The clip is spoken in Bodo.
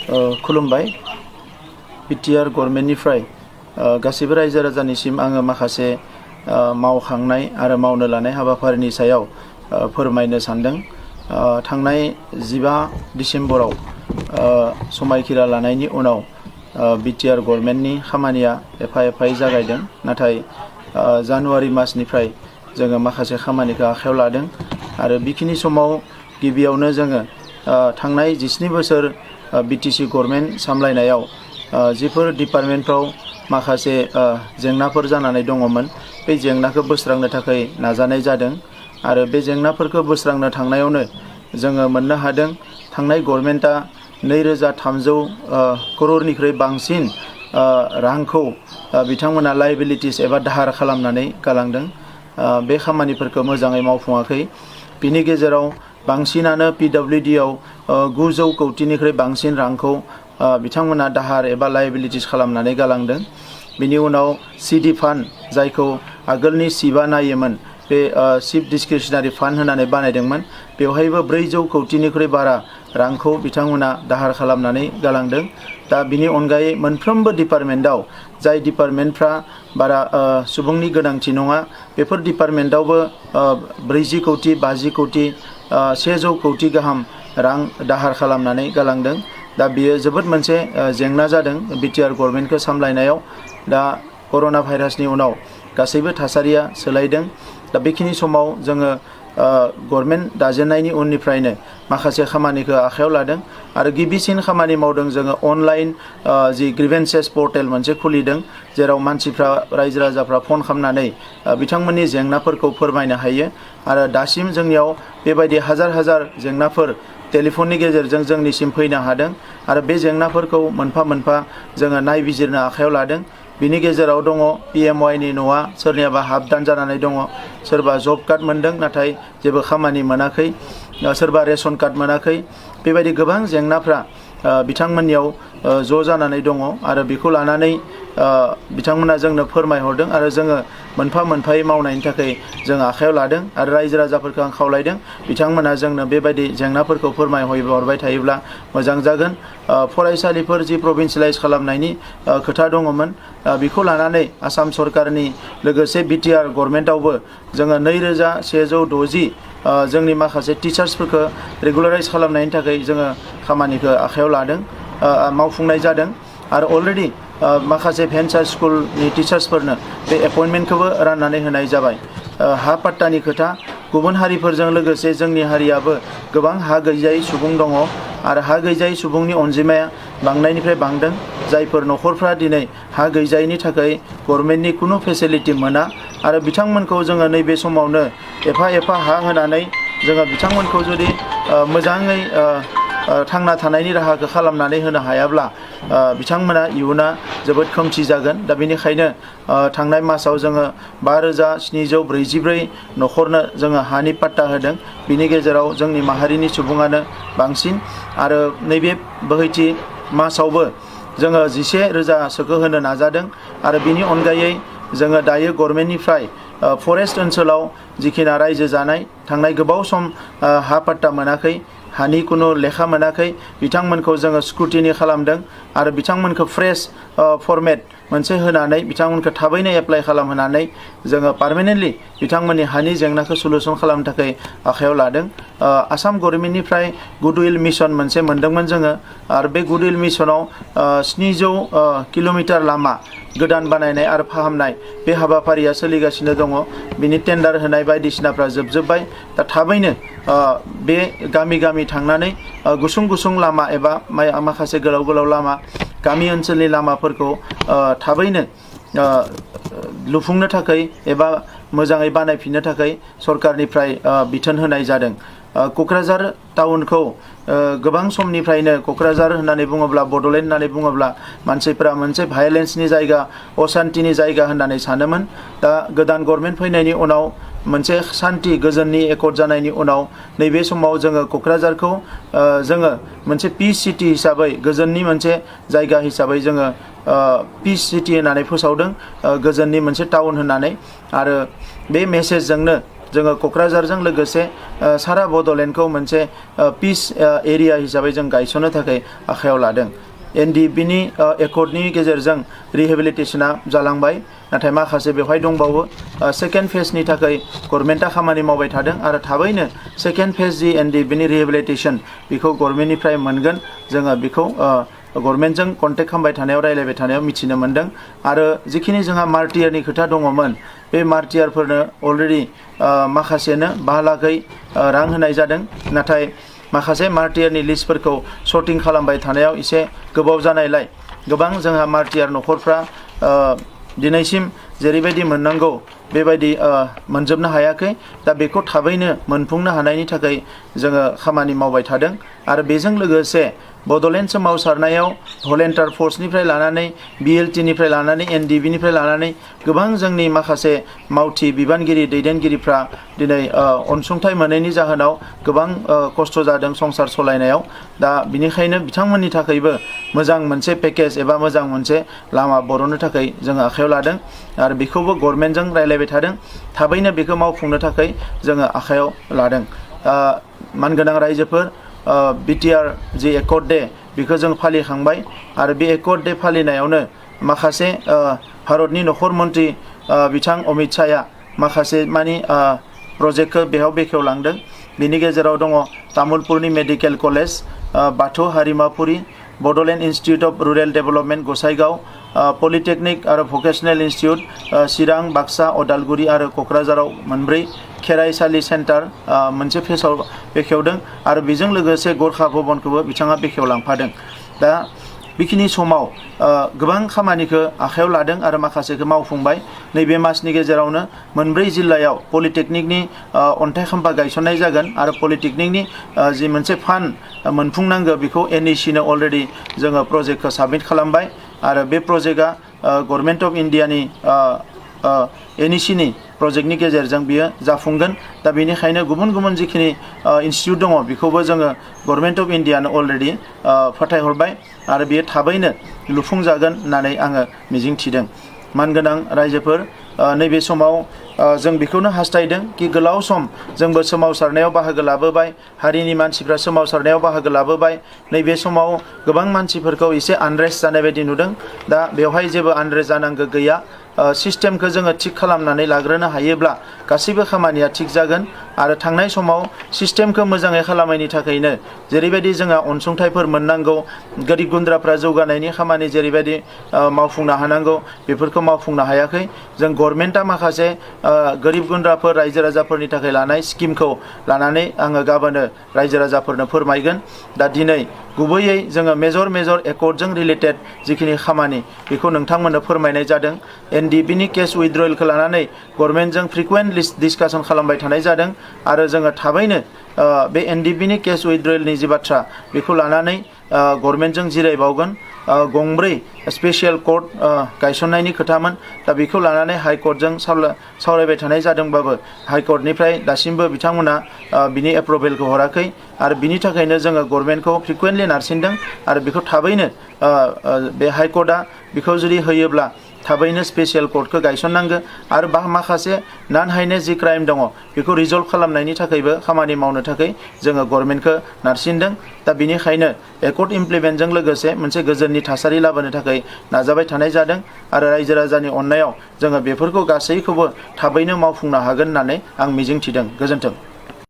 खुलुमबाय बिटिआर गभर्नमेन्टनिफ्राय गासैबो रायजो राजानिसिम आङो माखासे मावखांनाय आरो मावनो लानाय हाबाफारिनि सायाव फोरमायनो सानदों। थांनाय 15 डिसेम्बराव समायखिरा लानायनि उनाव बिटिआर गभर्नमेन्टनि खामानिया एफा एफायै जागायदों, नाथाय जानुवारि मासनिफ्राय जोङो माखासे खामानिखौ आखायाव लादों आरो बेखिनि समाव गिबियावनो जोङो थांनाय 17 बोसोर बिटिसि गभर्नमेन्ट सामलायनायाव जिफोर डिपार्टमेन्टफ्राव माखासे जेंनाफोर जानानै दङमोन, बे जेंनाखौ बोस्रांनो थाखाय नाजानाय जादों आरो बे जेंनाफोरखौ बोस्रांनो थांनायावनो जोङो मोननो हादों थांनाय गभर्नमेन्टआ 2300 करोड़निख्रुइ बांसिन रांखौ बिथांमोना लायबिलिटिस एबा दाहार खालामनानै गालांदों। बे खामानिफोरखौ मोजाङै मावफुङाखै। बिनि गेजेराव बांसिनानो पिडब्लिउडिआव 900 कौटिनिख्रुइ बांसिन रांखौ बिथांमोना दाहार एबा लायबिलिटिस खालामनानै गालांदों। बिनि उनाव सिडि फान्ड, जायखौ आगोलनि सिबा नायोमोन, बे चिफ डिस्क्रिशनारि फान्ड होनानै बानायदोंमोन, बेवहायबो 400 कौटिनिख्रुइ बारा रांखौ बिथांमोना दाहार खालामनानै गालांदों। दा बिनि अनगायै मोनफ्रोमबो डिपार्टमेन्टआव जाय डिपार्टमेन्टफ्रा बारा सुबुंनि गोनांथि नङा, बेफोर डिपार्टमेन्टआवबो 40 कौटि 50 कौटि 100 कौटि गाहाम रां दाहार खालामनानै गालांदों। दा बियो जोबोद मोनसे जेंना जादों बिटिआर गभर्नमेन्टखौ सामलायनायाव। दा कर'ना भाइरासनि उनाव गासैबो थासारिया सोलायदों। दा बेखिनि समाव जोङो गभर्नमेन्ट दाजेननायनि उननिफ्रायनो माखासे खामानिखौ आखायाव लादों आरो गिबिसिन खामानि मावदों जोङो अनलाइन जि ग्रिभेन्सेस पर्टेल मोनसे खुलिदों, जेराव मानसिफ्रा रायजो राजाफ्रा फन खालामनानै बिथांमोननि जेंनाफोरखौ फोरमायनो हायो आरो दासिम जोंनियाव बेबायदि हाजार हाजार जेंनाफोर टेलिफननि गेजेरजों जोंनिसिम फैनो हादों आरो बे जेंनाफोरखौ मोनफा मोनफा जोङो नायबिजिरनो आखायाव लादों। बिनि गेजेराव दङ पिएमवाइनि न'आ सोरनियाबा हाबदान जानानै दङ, सोरबा जब कार्ड मोनदों नाथाय जेबो खामानि मोनाखै, सोरबा रेशन कार्ड मोनाखै। बेबायदि गोबां जेंनाफ्रा बिथांमोननियाव ज' जानानै दङ आरो बेखौ लानानै बिथांमोना जोंनो फोरमायहरदों आरो जोङो मोनफा मोनफायै मावनायनि थाखाय जों आखायाव लादों आरो रायजो राजाफोरखौ आं खावलायदों बिथांमोना जोंनो बेबायदि जेंनाफोरखौ फोरमायहरबाय थायोब्ला मोजां जागोन। फरायसालिफोर जि प्रभिन्सियेलाइज खालामनायनि खोथा दङमोन, बेखौ लानानै आसाम सरकारनि लोगोसे बिटिआर गभर्नमेन्टआवबो जोङो 2160 जोंनि माखासे टिचार्सफोरखौ रेगुलाराइज खालामनायनि थाखाय जोङो खामानिखौ आखायाव लादों, मावफुंनाय जादों आरो अलरेडि माखासे भेन्सार स्कुलनि टिचार्सफोरनो बे एपइन्टमेन्टखौबो राननानै होनाय जाबाय। हा पाट्टानि खोथा, गुबुन हारिफोरजों लोगोसे जोंनि हारियाबो गोबां हा गैजायै सुबुं दङ आरो हा गैजायै सुबुंनि अनजिमाया बांनायनिफ्राय बांदों। जायफोर न'खरफ्रा दिनै हा गैजायैनि थाखाय गभर्नमेन्टनि खुनु फेसिलिटि मोना आरो बिथांमोनखौ जोङो नैबे समावनो एफा एफा हा होनानै जोङो बिथांमोनखौ जुदि मोजाङै थांना थानायनि राहाखौ खालामनानै होनो हायाब्ला बिथांमोना इयुना जोबोद खोमसि जागोन। दा बेनिखायनो थांनाय मासाव जोङो 5744 न'खरनो जोङो हानि पाट्टा होदों। बिनि गेजेराव जोंनि माहारिनि सुबुङानो बांसिन आरो नैबे बोहैथि मासावबो जोङो 11,000सोखौ होनो नाजादों आरो बिनि अनगायै जोङो दायो गभर्नमेन्टनिफ्राय फरेस्ट ओनसोलाव जिखिना रायजो जानाय थांनाय गोबाव सम हा पाट्टा मोनाखै, हानि कुनु लेखा मोनाखै, बिथांमोनखौ जोङो स्क्रुटिनि खालामदों आरो बिथांमोनखौ फ्रेश फर्मेट मोनसे होनानै बिथांमोनखौ थाबैनो एप्लाइ खालामहोनानै जोङो पार्मानेन्टलि बिथांमोननि हानि जेंनाखौ सलुसन खालामनो थाखाय आखायाव लादों। आसाम गभर्नमेन्टनिफ्राय गुडउइल मिशन मोनसे मोनदोंमोन जोङो आरो बे गुडउइल मिशनाव 700 किल'मिटार लामा गोदान बानायनाय आरो फाहामनाय बे हाबाफारिया सोलिगासिनो दङ। बिनि टेन्डार होनाय बायदिसिनाफ्रा जोबजोब्बाय। दा थाबैनो बे गामि गामि थांनानै गुसुं गुसुं लामा एबा माखासे गोलाव गोलाव लामा, गामि ओनसोलनि लामाफोरखौ थाबैनो लुफुंनो थाखाय एबा मोजाङै बानायफिननो थाखाय सरकारनिफ्राय बिथोन होनाय जादों। क'क्राझार टाउनखौ गोबां समनिफ्रायनो क'क्राझार होननानै बुङोब्ला, बड'लेण्ड होननानै बुङोब्ला मानसिफोरा मोनसे भायलेन्सनि जायगा, असान्तिनि जायगा होननानै सानोमोन। दा गोदान गभर्नमेन्ट फैनायनि उनाव मोनसे सान्ति गोजोननि एकर्ड जानायनि उनाव नैबे समाव जोङो क'क्राझारखौ जोङो मोनसे पिस सिटि हिसाबै, गोजोननि मोनसे जायगा हिसाबै जोङो पिस सिटि होननानै फोसावदों, गोजोननि मोनसे टाउन होननानै। आरो बे मेसेजजोंनो जोङो क'क्राझारजों लोगोसे सारा बड'लेण्डखौ मोनसे पिस एरिया हिसाबै जों गायसननो थाखाय आखायाव लादों। एनडिपिनि एकर्डनि गेजेरजों रिहेबिलिटेसना जालांबाय, नाथाय माखासे बेवहाय दंबावो। सेकेन्ड फेजनि थाखाय गभर्नमेन्टआ खामानि मावबाय थादों आरो थाबैनो सेकेन्ड फेज जि एनडिपिनि रिहेबिलिटेसन बेखौ गभर्नमेन्टनिफ्राय मोनगोन। जोङो बेखौ गभर्नमेन्टजों कन्टेक्ट खालामबाय थानायाव रायलायबाय थानायाव मिथिनो मोन्दों। आरो जिखिनि जोंहा मार्टियारनि खोथा दङमोन, बे मार्टियारफोरनो अलरेडि माखासेनो 5 लाखै रां होनाय जादों, नाथाय माखासे मार्टियारनि लिस्टफोरखौ सर्टिं खालामबाय थानायाव एसे गोबाव जानायलाय गोबां जोंहा मार्टियार न'खरफ्रा दिनैसिम जेरैबायदि मोननांगौ बेबायदि मोनजोबनो हायाखै। दा बेखौ थाबैनो मोनफुंनो हानायनि थाखाय जोङो खामानि मावबाय थादों। आरो बेजों लोगोसे बड'लेण्ड सोमावसारनायाव भलेन्टियार फर्सनिफ्राय लानानै बिएलटिनिफ्राय लानानै एनडिबिनिफ्राय लानानै गोबां जोंनि माखासे मावथि बिबानगिरि दैदेनगिरिफ्रा दिनै अनसुंथाइ मोनैनि जाहोनाव गोबां खस्थ' जादों संसार सलायनायाव। दा बिनिखायनो बिथांमोननि थाखायबो मोजां मोनसे पेकेज एबा मोजां मोनसे लामा बरननो थाखाय जोङो आखायाव लादों आरो बेखौबो गभर्नमेन्टजों रायलायबाय थादों। थाबैनो बेखौ मावफुंनो थाखाय जोङो आखायाव लादों। मानगोनां रायजोफोर, बिटिआर जि एकर्ड डे बेखौ जों फालिखांबाय आरो बे एकर्ड डे फालिनायावनो माखासे भारतनि नखर मन्त्रि बिथां अमित शाहया माखासे मानि प्रजेक्टखौ बेयाव बेखेवलांदों। बिनि गेजेराव दङ तामुलपुरनि medical college, Bathou Harimapuri, Bodoland institute of rural development Gossaigaon, polytechnic आरो भकेसनेल इन्स्टिटिउट चिरां, बाक्सा, अदालगुरि आरो क'क्राझाराव मोनब्रै, खेराइसालि सेन्टार मोनसे फेसाव बेखेवदों आरो बेजों लोगोसे गरखा भबनखौबो बिथाङा बेखेवलांफादों। दा बेखिनि समाव गोबां खामानिखौ आखायाव लादों आरो माखासेखौ मावफुंबाय। नैबे मासनि गेजेरावनो मोनब्रै जिल्लायाव पलिटेकनिकनि अन्थाइ खाम्फा गायसननाय जागोन आरो पलिटेकनिकनि जि मोनसे फान्ड मोनफुंनांगौ बेखौ एनइसिनो अलरेडि जोङो प्रजेक्टखौ साबमिट खालामबाय आरो बे प्रजेक्टआ गभर्नमेन्ट अफ इन्डियानि एनइसिनि प्रजेक्टनि गेजेरजों बियो जाफुंगोन। दा बेनिखायनो गुबुन गुबुन जिखिनि इन्स्टिटिउट दङ बेखौबो जोङो गभर्नमेन्ट अफ इन्डियानो अलरेडि फाथायहरबाय आरो बियो थाबैनो लुफुंजागोन होननानै आङो मिजिंथिदों। मानगोनां रायजोफोर, नैबे समाव जों बेखौनो हास्थायदों कि गोलाव सम जोंबो सोमावसारनायाव बाहागो लाबोबाय, हारिनि मानसिफ्रा सोमावसारनायाव बाहागो लाबोबाय। नैबे समाव गोबां मानसिफोरखौ एसे आनरेस्ट जानाय बायदि नुदों। दा बेवहाय जेबो आनरेस्ट जानांगौ गैया। सिस्टेमखौ जोङो थिग खालामनानै लाग्रोनो हायोब्ला गासैबो खामानिया थिग जागोन आरो थांनाय समाव सिस्टेमखौ मोजाङै खालामनायनि थाखायनो जेरैबायदि जोंहा अनसुंथाइफोर मोननांगौ, गोरिब गुन्द्राफ्रा जौगानायनि खामानि जेरैबायदि मावफुंनो हानांगौ बेफोरखौ मावफुंनो हायाखै। जों गभर्नमेन्टआ माखासे गोरिब गुन्द्राफोर रायजो राजाफोरनि थाखाय लानाय स्किमखौ लानानै आङो गाबोनो रायजो राजाफोरनो फोरमायगोन। दा दिनै गुबैयै जोङो मेजर एकर्डजों रिलेटेड जिखिनि खामानि बेखौ नोंथांमोननो फोरमायनाय जादों। एनडिपिनि केस उइथड्रयेलखौ लानानै गभर्नमेन्टजों फ्रिकुवेन्ट डिसकासन खालामबाय थानाय जादों आरो जोङो थाबैनो बे एनडिपिनि केस उइथड्रयेलनि जि बाथ्रा बेखौ लानानै गभर्नमेन्टजों जिरायबावगोन। गंब्रै स्पेसियेल कर्ट गायसननायनि खोथामोन। दा बेखौ लानानै हाइकर्टजों सावरायबाय थानाय जादोंबाबो हाइकर्टनिफ्राय दासिमबो बिथांमोना बिनि एप्रुभेलखौ हराखै आरो बिनि थाखायनो जोङो गभर्नमेन्टखौ फ्रिकुवेन्टलि नारसिनदों आरो बेखौ थाबैनो बे हाइकर्टआ बेखौ जुदि होयोब्ला थाबैनो स्पेसियेल कर्टखौ गायसननांगौ आरो माखासे नान हाइनेस जि क्राइम दङ बेखौ रिजल्भ खालामनायनि थाखायबो खामानि मावनो थाखाय जोङो गभर्नमेन्टखौ नारसिनदों। दा बेनिखायनो एकर्ड इमप्लिमेन्टजों लोगोसे मोनसे गोजोननि थासारि लाबोनो थाखाय नाजाबाय थानाय जादों आरो रायजो राजानि अननायाव जोङो बेफोरखौ गासैखौबो थाबैनो मावफुंनो हागोन होननानै आं मिजिंथिदों। गोजोन्थों।